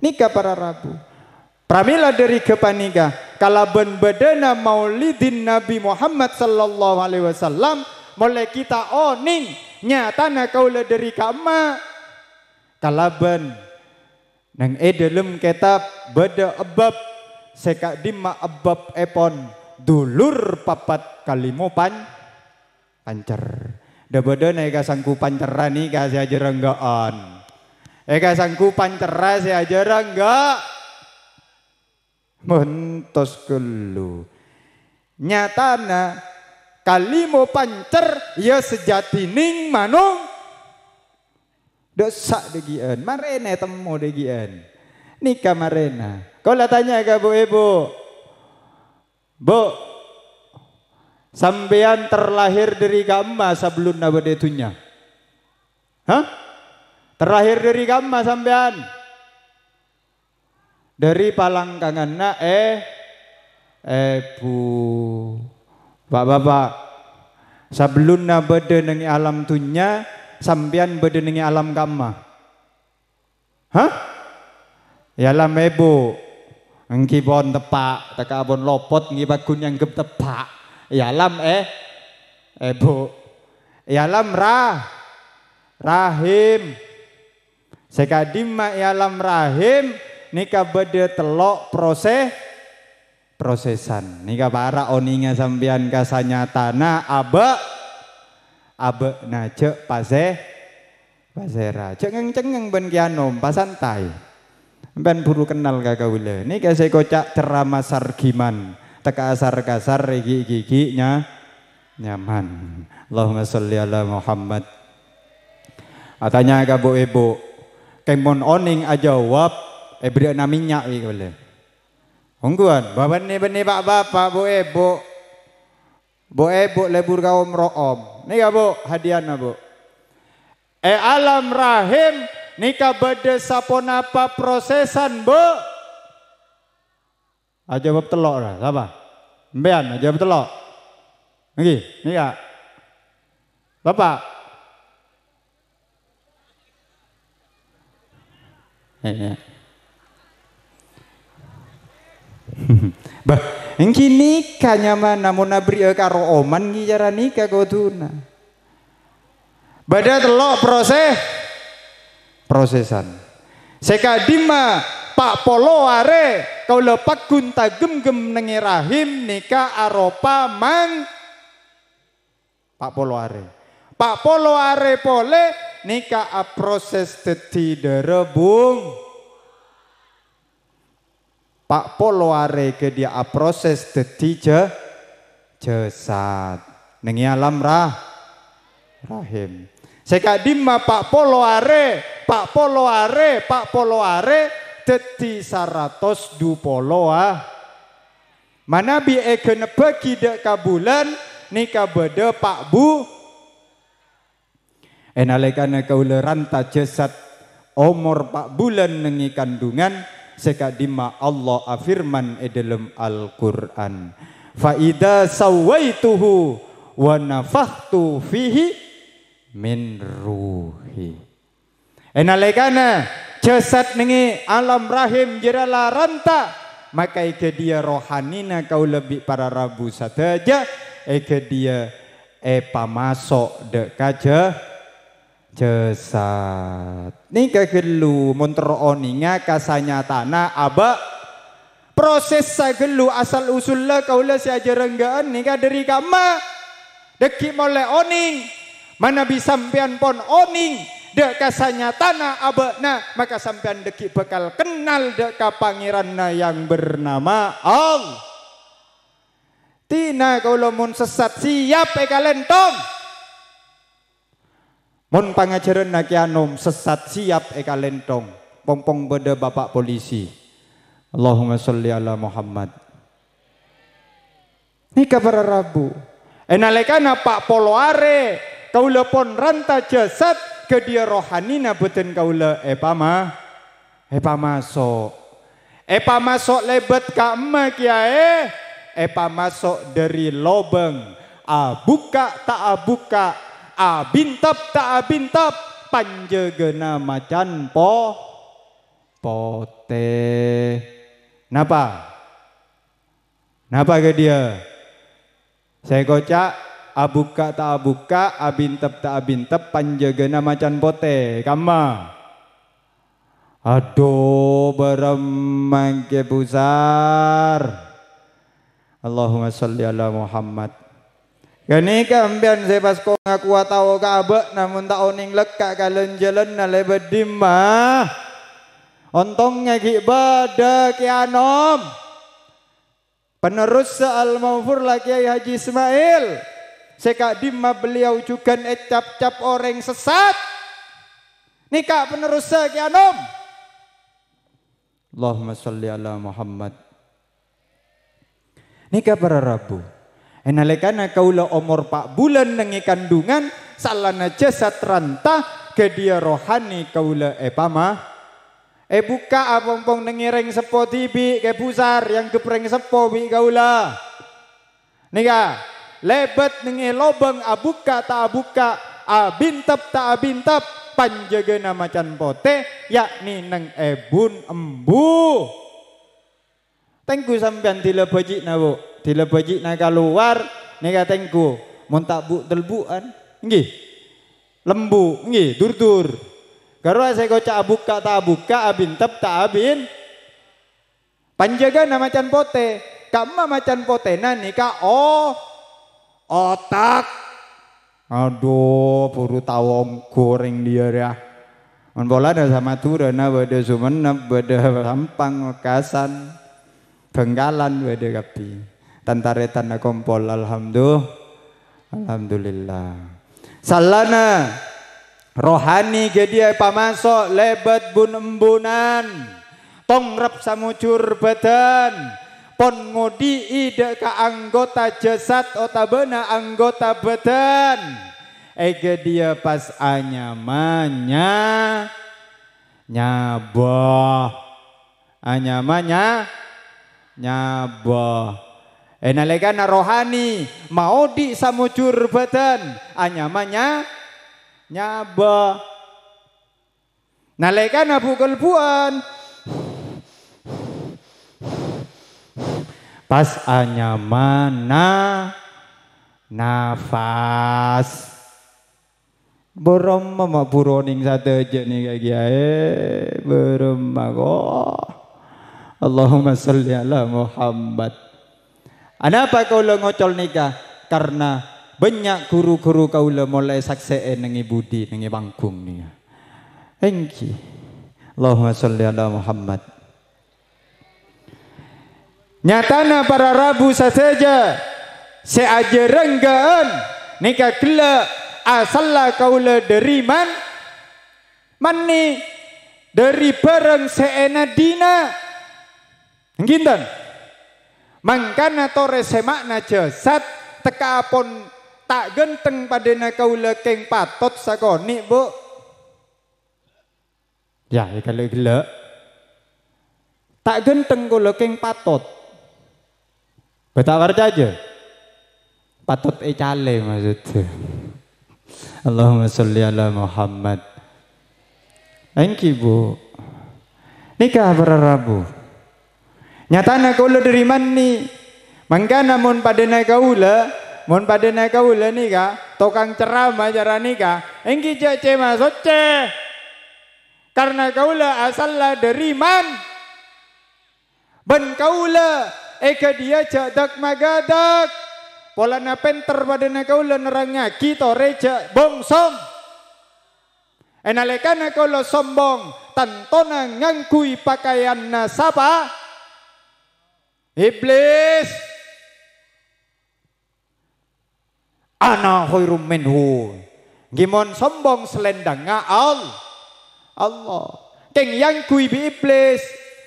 Nèka para rabu. Pramèla dâri ghâpanèka, kalabân bâdâna Maulidin Nabi Muhammad sallallahu alaihi wasallam, molaè kita onèng nyatana kaulâ dâri ka'imma. Kalabân neng è dâlem kètab bâdâ ebbâb sè ka'dimma ebbâb èpon dulur papat kalèmo pan-, pancer. Dâ-bâdâna èkasangghu pancerra nèka sè ajârâ èngghâ'ân. Èkasangghu pancerra sè ajârâ èngghâ'. Montos ghâllu. Nyatana, kalèmo pancer, ya, sajhâdhina mano-, dâ' sa' dâggi'ân, marèna ètemmo dâggi'ân. Nèka marèna. Kaulâ tanya ka bu-èbhu. Bu, sampèyan terlahir dâri ka'imma sabellunna bâdâ è dhunnya? Hah? Terlahir dâri ka'imma sampèyan? Dâri palangkanganna è-, èbhu. Bapa'-bapa', sabellunna bâdâ neng è alam dhunnya, sampèyan bâdâ neng è alam ka'imma? Hah? È alam èbhu. Èngghi pon teppa', tèka pon lopot èngghi pagghun èangghep teppa'. È alam è-, èbhu. È alam ra-, rahim. Sè ka'dimma è alam rahim nèka bâdâ tello' prosè-, prosesan. Nèka para' onènga sampèyan kasanyatana abâ', abâ'na jhâ' pasè-, pasèra. Jhâ' ngèng-cengngèng bân Kè Anom, pasantai. Sampèyan buru kennal ka kaulâ. Nèka sè èkoca' ceramah sargiman. Tèka asar-kasar, èghi'-ghighi' nya-, nyaman. Allahumma sholli ala Muhammad. Atanya ka bu-èbhu, kèng mon onèng ajâwâb, èberri'ana mènnya' bi' kaulâ. Ongghuwân, bâbâ bânnè-bânnè pa'-bapa', bu-èbhu. Bu-èbhu lebur ka om-ro'om. Nèka, Bu, hadiana, Bu. È alam rahim nèka bâdâ saponapa prosesan, Bu? Ajâwâb tello' ra, sapa? Sampèyan ajâwâb tello'. Èngghi, nèka. Bapa'. Iyâ. Bâh, èngghi nèka nyamana mon aberri'â ka ro'oman ghi' cara nèka kodhuna. Bâdâ tello' prosè-, prosesan. Sè ka'dimma pa' polo arè kaulâ pagghun tagemgem neng è rahim nèka aropa mang-, pa' polo arè. Pa' polo arè polè nèka aproses dhâddhi dârâ bung-, Pa' polo arè ghâdhiyâ aproses dhâddhi jâ-, jâsad. Neng è alam ra-, rahim. Sè ka'dimma pa' polo arè, pa' polo arè, pa' polo arè, dhâddhi saratos du polo a-, manabi èghânebbhâghi dâ' ka bulân, nèka bâdâ pa' bu-, È nalèkana kaulâ ranta jâsad omor pa' bulân neng è kandungan, sè ka'dimma Allah afirman è dâlem Al-Qur'an, "Fa idza sawaituhu wa nafakhtu fihi min ruhi." È nalèkana jâsad neng è alam rahim jârèya la ranta, maka è ghâdhiyâ rohanina kaulâ bi' para rabu sadhâjâ, è ghâdhiyâ èpamaso' dâ' ka jâ-, Jasad. Nèka ghâllu mon terro onènga kasanyatana abâ'. Prosessa ghâllu asal usulla kaulâ sè ajârângghâ'ân nèka dhâri kamma. Dhâggi' molè onèng. Manabi sampèyan pon onèng dâ' kasanyatana abâ'na, maka sampèyan dhâggi' bhâkal kennal dâ' ka Pangèranna yang bernama Allah. Tina kaulâ mon sessat, siap èkalèntong. Mon pangajhârânna Kè Anom sessat, siap èkalèntong. Pong-pong bâdâ Bapak Polisi. Allahumma sholli ala Muhammad. Nèka para rabu. È nalèkana pa' polo arè, kaulâ pon ranta jasad, ghâdhiyâ rohanina bhâdhân kaulâ èpama-, èpamaso'. Èpamaso' lèbât ka'emma kèyaè, èpamaso' dhâri lobâng, abukka' ta' abukka', abintep ta' abintep, panjâgâna macan po-, potè. Napa? Napa ghâdhiyâ? Sè èkoca', abukka' ta' abukka', abintep ta' abintep, panjâgâna macan potè. Kamma? Adhu, bârâmma èngghi, Bu Sar. Allahumma sholli ala Muhammad. Ghânèka sampèyan sè pas ko-, ngakowa tao ka abâ', namong ta' onèng lekka' ka lan-jhâlânna lèbât dimma. Ontongngè ghi' bâdâ Kè Anom. Penerrossa Al-Maghfur la Kèyaè Haji Ismail. Sè ka'dimma beliau jhughân ècap-cap orèng sessat. Nèka penerrossa Kè Anom. Allahumma sholli ala Muhammad. Nèka para rabu. È nalèkana kaulâ omor pa' bulân nèngè kandungan, salana jasad ranta, ghâdhiyâ rohani kaulâ èpama-, Èbukka'a pong-pong nèngè rèng seppo dhibi', Kè Bu Sar, èangghep rèng seppo bi' kaulâ. Nèka, lèbât nèngè lobâng abukka' ta' abukka', abintep ta' abintep, panjâgâna macan potè, yakni nèng è bun-embu. Tèngghu sampèyan dhila bhâji'na, Bu'. Dhila bhâji'na kalowar, nèka tèngghu. Mon ta' bu'-telbu'an, ènggi. Lembu, ènggi, dur-dur. Ghâruwa sè èkoca' abukka' ta' abukka', abintep ta' abin-, panjâgâna macan potè. Ka'emma macan potèna nèka o-, otak. Adhu, buru tao ongghu orèng dhiyâ rèya. Mon polana sa-Madhurâna bâdâ Songennep, bâdâ Sampang, Mekasan. Bhângkalan bâdâ kabbhi. Tan-tarètan akompol, alhamdu-, alhamdulillah. Salana rohani ghâdhiyâ èpamaso' lèbât bun-embunan, tongrep samojur bhâdhân, pon ngodhi'i dâ' ka anggota jasad otabâna anggota bhâdhân. È ghâdhiyâ pas anyama nya-, nyabâ. Anyama nya-, nyabâ. È nalèkana rohani maodhi' samojur bhâdhân, anyama nya-, nyabâ. Nalèkana bu'-kelbu'an, pas anyama na-, nafas. Bârâmma ma' buru onèng sadhâjâ nèka kèyaè, bârâmma ko. Allahumma sholli ala Muhammad. Anapa kaulâ ngocol nèka? Karna bânnya' ru-ghuru kaulâ molaè saksè'è nèngè budi, nèngè panggung nèka. Ènggi. Allahumma sholli ala Muhammad. Nyatana para rabu sadhâjâ sè ajârângghâ'ân nèka ghellâ' asalla kaulâ dhâri man-, mani dhâri bhârâng sè ènadhina. Ènggi enten? Mangkana torè sèma'na jasad tekka'a pon ta' ghântheng padâna kaulâ kèng patot sakonè', Bu'. Yâ, èghellâ'-ghellâ'. Ta' ghântheng kaulâ kèng patot. Bâ ta' parcajâ? Patot ècalè maksoddhâ. Allahumma sholli ala Muhammad. Ènggi, Bu'. Nèka para rabu. Nyatana kaulâ dhâri mani. Mangkana mon padâna kaulâ Mon padâna kaulâ nèka, tokang ceramah cara nèka, èngghi jhâ' cè' masoccè. Karna kaulâ asalla dhâri man. Bân kaulâ èghâdhiyâ jhâ' dak-maghâdak. Polana pènter padâna kaulâ nerrangngaghi torè jhâ' bongsong. È nalèkana kaulâ sombong, tantona ngangghuy pakaiyanna sapa? Iblis. "Ana khairum minhu." Ghi mon sombong salèndângnga Al-, Allah. Kèng èangghuy bi' Iblis,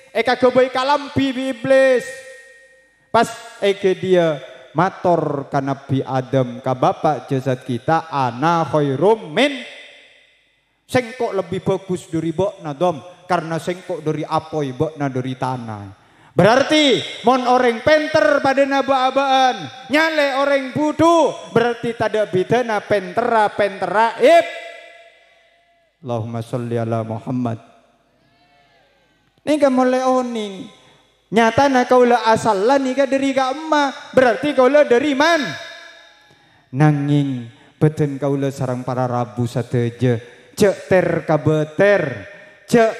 èkaghâbây kalambhi bi' Iblis. Pas èghâdhiyâ mator ka Nabbhi Adam, ka bapa' jasad kita, "Ana khairum min." Sèngko' lebbi bhâghus dhâri bâ'na, Dom, karna sèngko' dhâri apoy, bâ'na dhâri tana. Berarti, mon orèng pènter padâna bâ'-abâ'ân, nyalè orèng budhu, berarti tadâ' bhidhâna pènterra, pènterra ib-, Allahumma sholli ala Muhammad. Nèka molaè onèng. Nyatana kaulâ asalla nèka dhâri ka'imma, berarti kaulâ dhâri man. Nangèng bhâdhân kaulâ sareng para rabu sadhâjâ, jhâ' ter-kabâter, jhâ'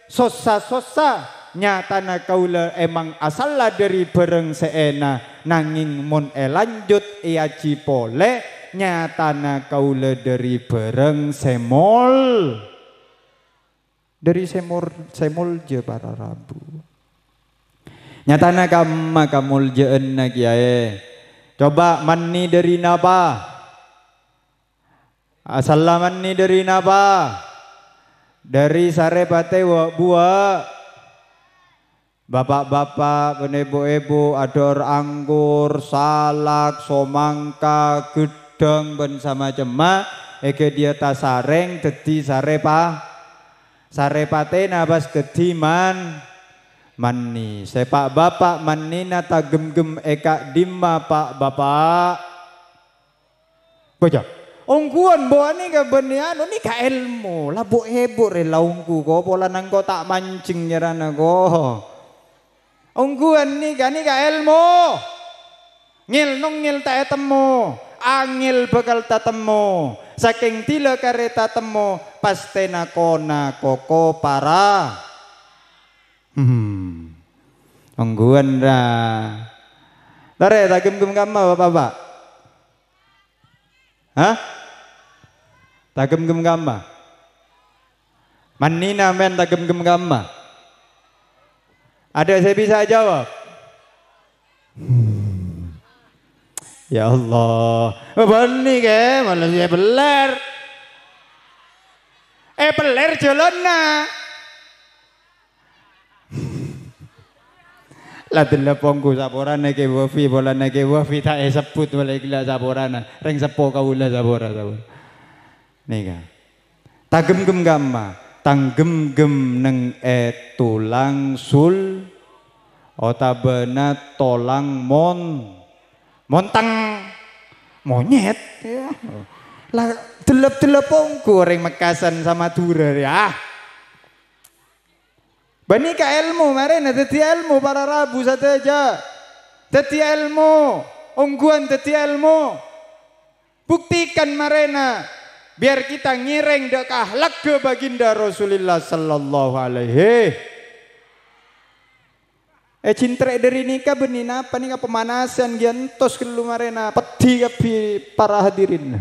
sossa-sossa. Nyatana kaulâ èmang asalla dhâri bhârâng sè èna, nangèng mon èlanjut èajhi polè, nyatana kaulâ dhâri bhârâng sè mol-, dhâri sè mor-, sè moljâ para rabu. Nyatana ka'imma kamoljâ'ânna kèyaè. Coba mannè dhâri napa? Asalla mannè dhâri napa? Dhâri sarè patè wâ'-buwâ'. Bapa'-bapa' bân èbhu-èbhu adhâ'âr anggur, salak, somangka, ghedhâng, bân samacemma, èghâdhiyâ tasarèng dhâddhi sarè pa-, sarè patèna pas dhâddhi man-, mannè. Sè pa'-bapa' mannèna tagemgem è ka'dimma, pa'-bapa'? Baca. Ongghuwân, Bo, nèka bânnè anu, nèka èlmo. La bu-èbu rè la ongghu, ko, polana engko' ta' manjeng nyarana, ko. Ongghuwân nèka, nèka èlmo. Ngèl-nongngèl ta' ètemmo, angèl bhâkal tatemmo. Sakèng dhila karè tatemmo, pastèna kona koko para. Hmm. Ongghuwân, ra. Torè, tagemgem ka'imma, Bapa'-bapa'? Hah? Tagemgem ka'imma? Mannèna mèn tagemgem ka'imma? Ada sè bisa jawab? Hmm. Ya Allah. Bânnè, kè, malah sè bellèr. Eh, bellèr jhâlânna. La della ponggu saporana kè wafi, polana kè wafi ta' èsebbhut polè ghellâ' saporana. Rèng seppo kaulâ sapora, sapora. Nèka. Tagemgem ka'imma, tagemgem neng è tolang sul, otabâna tolang mon-, montang, monyèt, ya. La della-della ponggu orèng Mekkasan sa Madhurâ, ya. Bânnè ka èlmo marèna dhâddhi èlmo, para rabu sadhâjâ. Dhâddhi èlmo, ongghuwân dhâddhi èlmo. Buktikan marèna, biar kita ngèrèng dâ' ka akhlakka baginda Rasulillah sallallahu alaihi. Eh, cintrè' dhâri nèka bânnè napa nèka pemanasan ghi' entos ghâllu marèna, peddhi kabbhi para hadirin.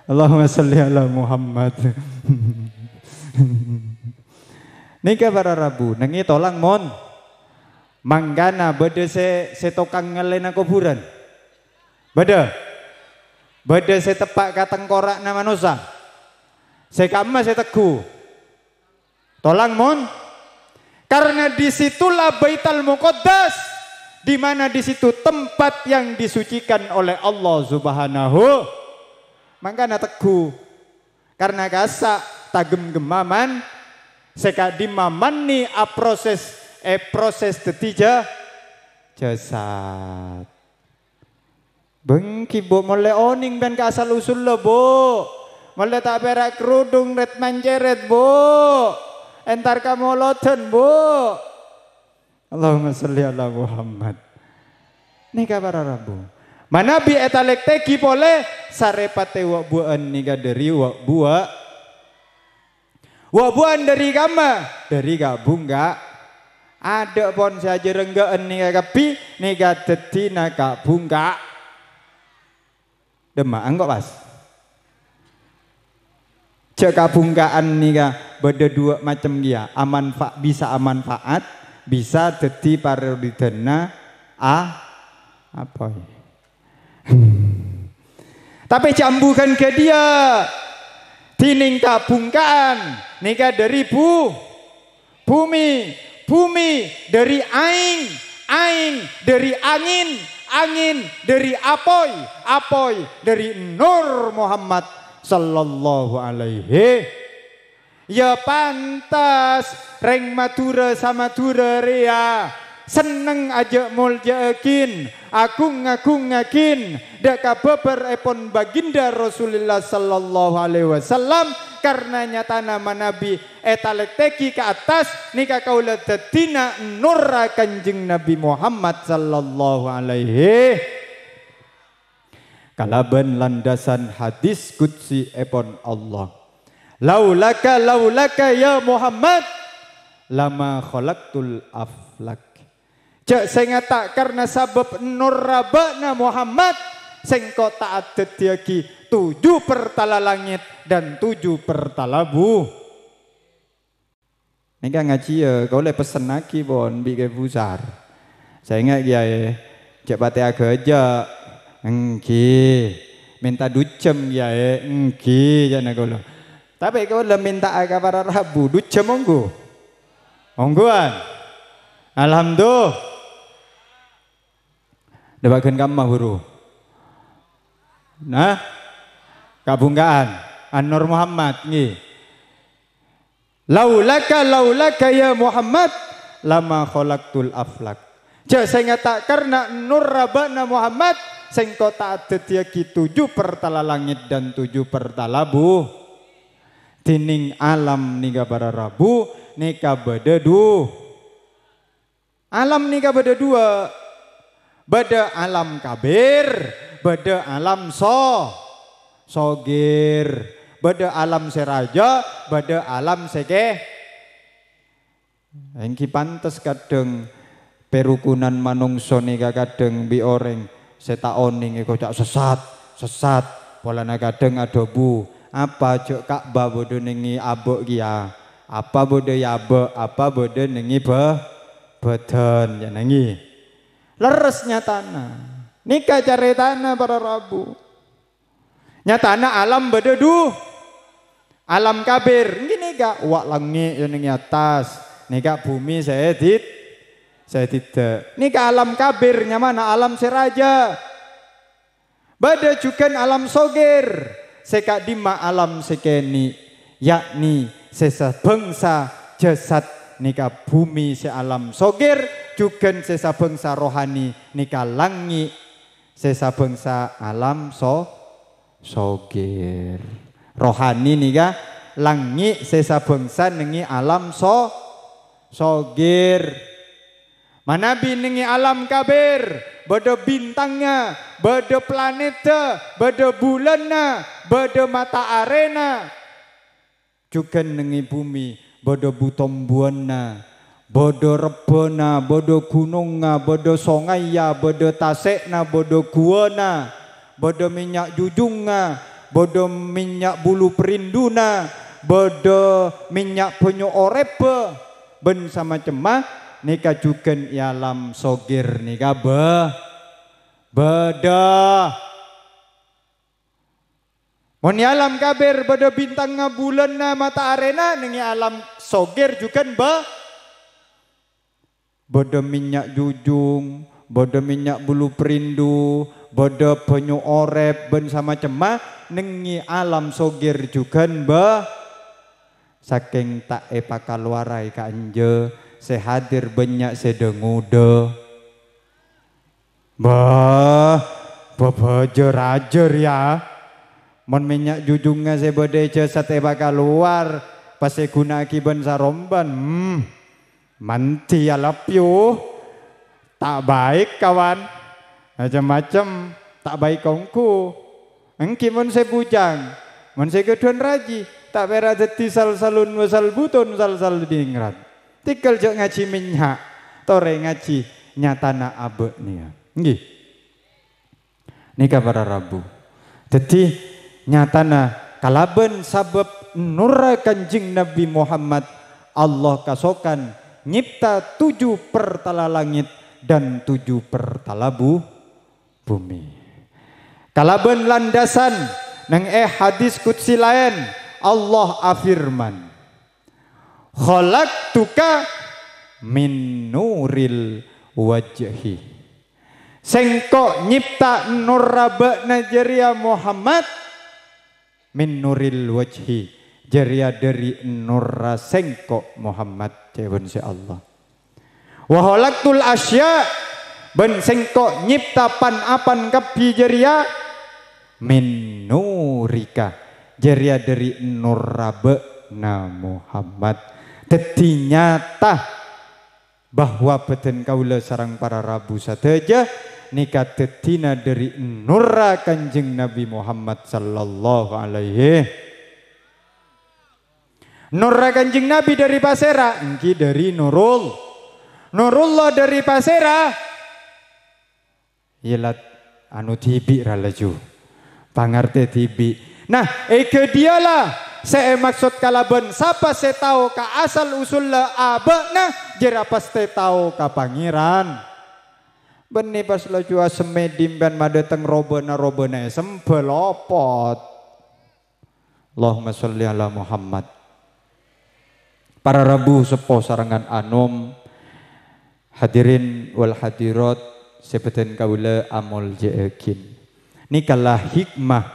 Allahumma shalli ala Muhammad. Nèka para rabu, neng è tolang mon. Mangkana bâdâ sè, sè tokang ngallèna kobhurân? Bâdâ? Bâdâ sè teppa' ka tengkora'na manossa? Sè ka'imma sè tegghu. Tolang mon. Karena di situlah Baitul Muqaddas, di mana di situ tempat yang disucikan oleh Allah Subhanahu. Mangkana tegghu. Karena kassa' tagemgemma man, sè ka'dimma mannè aproses, èproses dhâddhi ja-, jasad. Bengki, Bu, molaè onèng bân ka asal-usulla, Bu. Molaè ta' pèra' kerudung ret-mancèrèt, Bu. Entar ka molodhân, Bu. Allahumma shalli ala Muhammad. Nèka para rabu. Manabi ètalèktèghi polè, sarèpattè wâ'-buwâ'ân nèka dhâri wâ'-buwâ'. Wâ'-buwâ'ân dhâri kamma? Dhâri ka'-bhungka'. Adâ' pon sè ajârângghâ'ân nèka kabbhi, nèka dhâddhina ka'-bhungka'. Dhemma, engko' pas. Jhâ' ka'-bhungka'an nèka bâdâ duwâ' macem kèya, amanfa-, bisa amanfaat, bisa dhâddhi parorèdânna a-, apoy. Tapè jhâ' ambu ghân ghâdhiyâ, dhinèng ka'-bhungka'an nèka dhâri bu-, bhumè, bhumè dhâri aèng, aèng dhâri angèn, angèn dhâri apoy, apoy dhâri Nur Muhammad sallallahu alaihi. Ya pantes rèng Madhurâ Samadhurâ rèya senneng ajâ' molja'aghin, agung-ngagungngaghin dâ' ka bâbârèpon Baginda Rasulullah sallallahu alaihi wasallam, karna nyatana manabi ètalèktèghi ka attas, nèka kaulâ dhâddhina nurra Kanjeng Nabi Muhammad sallallahu alaihi. Kalabân landhâsân hadis qudsièpon Allah, "Laulaka, laulaka ya Muhammad, lama khalaqtul aflak." Jhâ' sènga' ta' karna sabâb nurra bâ'na Muhammad, sèngko' ta' adhâddhiyâghi tuju pertala langèt dan tuju pertala bu-, Nèka ngajhiyâ, kaulâ èpessennaghi pon bi' Kè Busar. Sènga', Kèyaè, jhâ' patè aghâjâ'. Èngghi. Mènta dujjhem, Kèyaè. Èngghi, ca'na kaulâ. Tapè kaulâ mènta'a ka para rabu, dujjhem ongghu? Ongghuwân. Alhamdulillah. Dâpaghân kamma, buru. Nah, ka'-bhungka'an. An-Nur Muhammad, ngghi. "Laulaka, laulaka ya Muhammad, lama khalaqtul aflak." Jhâ' sènga' ta' karna nurra bâ'na Muhammad, sèngko' ta' adhâddhiyâghi tuju pertala langèt dan tuju pertala bu-, dhinèng alam nèka para rabu, nèka bâdâ du-, Alam nèka bâdâ duwâ'. Bâdâ alam kabir, bâdâ alam so-, sogir. Bâdâ alam sè rajâ, bâdâ alam sè kè-, èngghi pantes kadhâng pèrukunan manongso nèka kadhâng bi' orèng sè ta' onèng èkoca' sessat, sessat. Polana kadhâng adhâbu, "Apa jhâ' Ka'bah bâdâ nèngè abâ' kèya? Apa bâdâ è abâ'? Apa bâdâ nèngè bâ-, bâdân?" Ya nèngè. Lerres nyatana. Nèka carètana para rabu. Nyatana alam bâdâ du-, alam kabir. Èngghi nèka, wa' langngè' ya nèngè attas. Nèka bhumè sè dit-, sè didda'. Nèka alam kabir, nyamana alam sè rajâ. Bâdâ jhughân alam sogir, sè ka'dimma alam sè kènè', yakni sè sabângsa jasad nèka bhumè sè alam sogir, jhughân sè sabângsa rohani nèka langngè' sè sabângsa alam so-, sogir. Rohani nèka langngè' sè sabângsa nèngè alam so-, sogir. Manabi nèngè alam kabir, bâdâ bintangnga, bâdâ planètta, bâdâ bulânna, bâdâ mata arèna. Jhughân nèngè bhumè, bâdâ bu-tombuwânna, bâdâ rebbhâna, bâdâ ghunongnga, bâdâ songayya, bâdâ tasè'na, bâdâ guwâna, bâdâ mènnya' jhujhungnga, bâdâ mènnya' bulu parinduna, bâdâ mènnya' bânnya' orèbbhâ, bân samacemma, nèka jhughân è alam sogir nèka bâ-, bâdâ. Mon è alam kabir bâdâ bintangnga, bulânna, mata arèna, nèngè alam sogir jhughân bâ-, Bâdâ mènnya' jhujhung, bâdâ mènnya' bulu parindu, bâdâ bânnya' orèp bân samacemma, nèngè alam sogir jhughân bâ-, sakèng ta' èpakalowarraè ka'anja sè hadir bânnya' sè dhâ-ngodâ. Bâh, bâbâjâ rajâ rèya. Mon mènnya' jhujhungnga sè bâdâ è jasad èpakalowar, pas èghuna'aghi bân saromban, hmm, Mandi, I love you. Ta' baik, kawan. Macem-macem. Ta' baik ongghu. Èngghi mon sè bujang, mon sè ghâdhuwân rajhi, ta' pèra' dhâddhi salsalun wa salbutun salsal diningrat. Tèghâl jhâ' ngajhi mennya', torè ngajhi nyatana abâ' nèya. Èngghi. Nèka para rabu. Dhâddhi nyatana kalabân sabâb nurra Kanjeng Nabi Muhammad, Allah kasokan nyipta tujuh pertala langit dan tujuh pertala bu-, bumi. Kalabân landasan neng è hadis qudsi laèn, Allah afirman, "Khalaqtuka min nuril wajhi." Sèngko' nyipta nurra bâ'na jârèya Muhammad, "min nuril wajhi", jârèya dhâri nurra sèngko' Muhammad, ca'èpon sè Allah. "Wa khalaqtul asya'," bân sèngko' nyipta pan-apan kabbhi jârèya, "min nurika," jârèya dhâri nurra bâ'na Muhammad. Dhâddhi nyata bahwa bhâdhân kaulâ sareng para rabu sadhâjâ nèka dhâddhina dhâri nurra Kanjeng Nabi Muhammad sallallahu alaihi. Nurra Kanjeng Nabi dhâri pasèra? Èngghi dhâri Nurul-, Nurullah dhâri pasèra? Yâ, la, anu dhibi' ra laju. Pangartè dhibi'. Nah, èghâdhiyâ la sè èmaksod kalabân sapa sè tao ka asal-usulla abâ'na, jârèya pastè tao ka Pangèran. Bânnè pas laju asemmè dhimpèyan madâteng robâna-robâna èsembhâ lopot. Allahumma sholli ala Muhammad. Para rabu seppo sarengngan anom, hadirin wal hadirat sè bhâdhân kaulâ amoljâ'aghin. Nèka la hikmah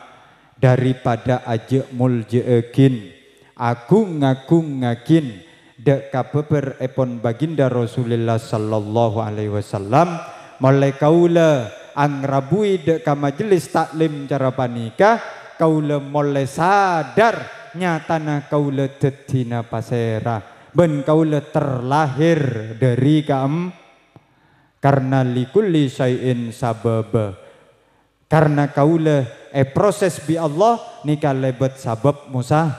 daripada ajâ' moljâ'aghin, agung-ngagungngaghin, dâ' ka bâbârèpon Baginda Rasulillah sallallahu alaihi wasallam, molaè kaulâ angrabuwi dâ' ka majelis taklim cara panèka, kaulâ molaè sadar nyatana kaulâ dhâddhina pasèra, bân kaulâ terlahir dhâri kaem-, karna likulli syai'in sababa. Karna kaulâ èproses bi' Allah nèka lèbât sabâb mosa-,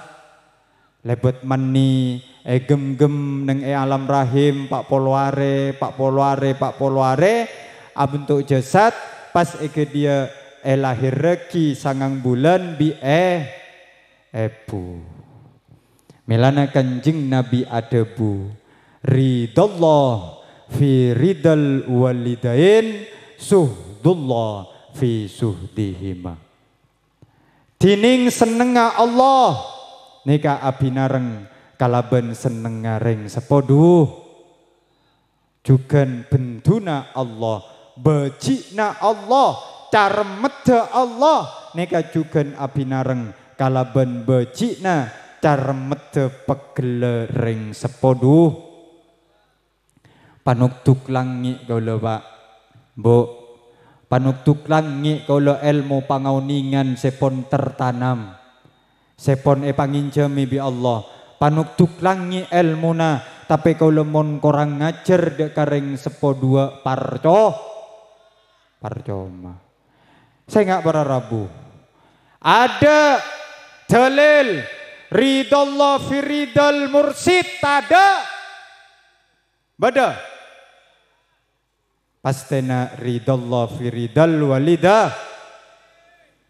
lèbât mani ègemgem neng è alam rahim pa' polo arè, pa' polo arè, pa' polo arè, abentuk jasad, pas èghâdhiyâ èlahèrraghi sangang bulân bi' è-, èbhu. Mèlana Kanjeng Nabi adhâbu, "Ridallah fi ridal walidain, suhdullah fi suhdihima." Dhinèng sennengnga Allah nèka abinareng kalabân sennengnga rèng seppo du-, jhughân bhenduna Allah, bâji'na Allah, caremmeddhâ Allah nèka jhughân abinareng kalabân bâji'na, caremmeddhâ pegghellâ rèng seppo du-, Panokdhuk langngè' kaulâ, Pa', Bu'. Panokdhuk langngè' kaulâ èlmo pangaonèngan sè pon tertanam, sè pon èpangènjhâmè bi' Allah. Panokdhuk langngè' èlmona, tapè kaulâ mon korang ngajhâr dâ' ka rèng seppo duwâ' parco-, parcoma. Sènga' para rabu. Adâ' dalil ridallah fi ridal mursyid? Tadâ'. Bâdâ? Pastèna ridallah fi ridal walida.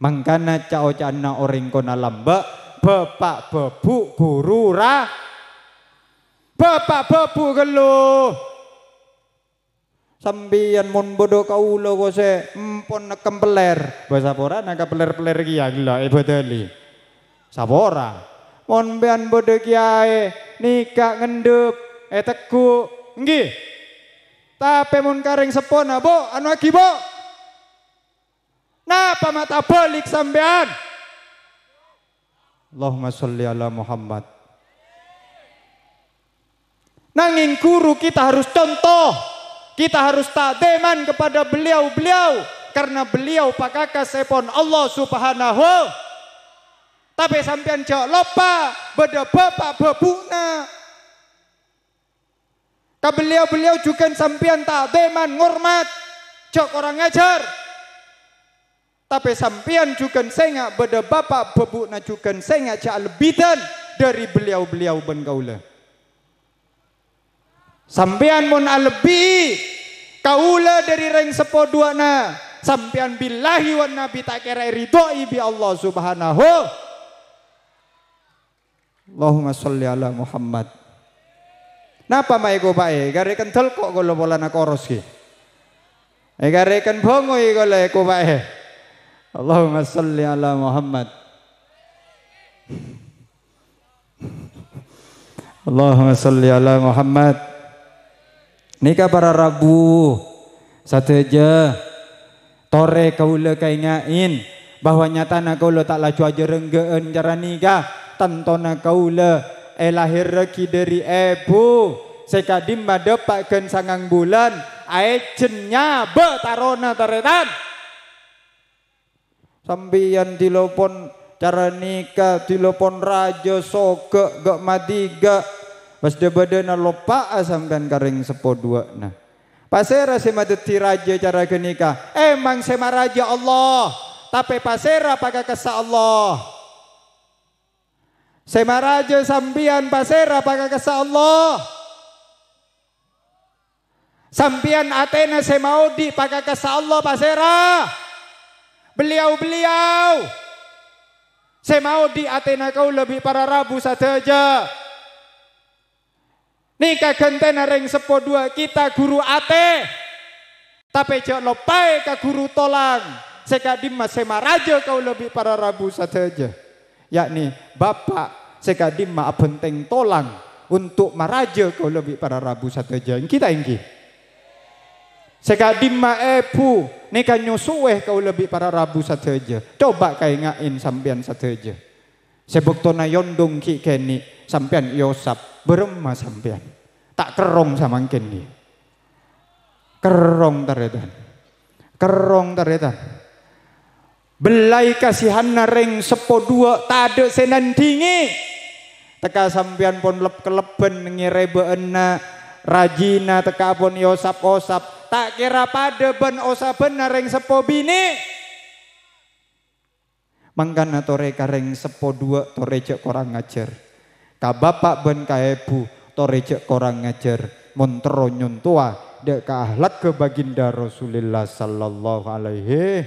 Mangkana ca'-oca'anna orèng kona lambâ', bapa' bâbu' ghuru ra-, bapa' bâbu' ghâllu. Sampèyan mon bâdâ kaulâ kosè empon nekkem pellèr, bâ saporana ka pellèr-pellèr kèya ghellâ' èbâdâli. Sapora. Mon sampèyan bâdâ kèyaè nèka ngendhep, ètegghu', èngghi. Tapè mon ka rèng seppona, Bu', anoaghi, Bu'. Napa ma' tabâlik sampèyan? Allahumma sholli ala Muhammad. Nangèng ghuru kita harus contoh. Kita harus ta'dhiman kepada beliau-beliau. Karena beliau pakakas èpon Allah Subhanahu. Tapè sampèyan jhâ' loppa bâdâ bapa' bâbu'na. Ka beliau-beliau jhughân sampèyan ta'dhiman, ngormat. Jhâ' korang ajhâr. Tapè sampèyan jhughân sènga' bâdâ bapa' bâbuna jhughân sènga' jhâ' alebbidan dâri beliau-beliau bân kaulâ. Sampèyan mon alebbi'i kaulâ dâri rèng seppo duwâ'na, sampèyan billahi wan nabi ta' kèra èridho'i bi' Allah Subhanahu. Allahumma sholli ala Muhammad. Napa ma' èkopa'è? Èkarèken dâlko' kaulâ polana koros ghi. Èkarèken bhângoy kaulâ èkopa'è. Allahumma sholli ala Muhammad. Allahumma sholli ala Muhammad. Nèka para rabu sadhâjâ. Torè kaulâ kaènga'è bahwa nyatana kaulâ ta' laju ajhârângghâ'ân cara nèka. Tantona kaulâ èlahèrraghi dâri èbhu sè ka'dimma dâpa' ghân sangang bulân, aèjhân nyabâ' tarona tarètan. Sampèyan dhilopon cara nèka, dhilopon rajâ, soghâ', ghâ' madhighâ', pas dhâ-bâdâna loppa'a sampèyan ka rèng seppo duwâ'na. Pasèra sè madhâddhi rajâ cara ghânèka? Èmang sè marajâ Allah, tapè pasèra pakakassa Allah? Sè marajâ sampèyan pasèra pakakassa Allah? Sampèyan atèna sè maodi' pakakassa Allah pasèra? Beliau-beliau sè maodi' atèna kaulâ bi' para rabu sadhâjâ. Nèka ghântèna rèng seppo duwâ', kita ghuru atè. Tapè jhâ' loppaè ka ghuru tolang sè ka'dimma sè marajâ kaulâ bi' para rabu sadhâjâ, yakni bapa' sè ka'dimma abhânteng tolang onto' marajâ kaulâ bi' para rabu sadhâjâ. Èngghi ta' èngghi? Sè ka'dimma èbhu nèka nyosoè kaulâ bi' para rabu sadhâjâ. Coba kaènga'è sampèyan sadhâjâ. Sè bâktona èondhung ghi' kènè' sampèyan èosap, bârâmma sampèyan? Ta' kerrong samangkèn nè? Kerrong tarètan. Kerrong tarètan. Bellai kasihanna rèng seppo duwâ' tadâ' sè nandhingè. Tekka sampèyan pon lep-kellebbhân ngèrè bâ'ânna rajina, tekka pon èosap-osap. Ta' kèra padâ bân osabhânna rèng seppo binè'. Mangkana torè ka rèng seppo duwâ', torè jhâ' korang ngajhâr. Ka bapa' bân ka èbhu, torè jhâ' korang ngajhâr. Mon terro nyontowa dâ' ka ahlakka baginda Rasulillah sallallahu alaihi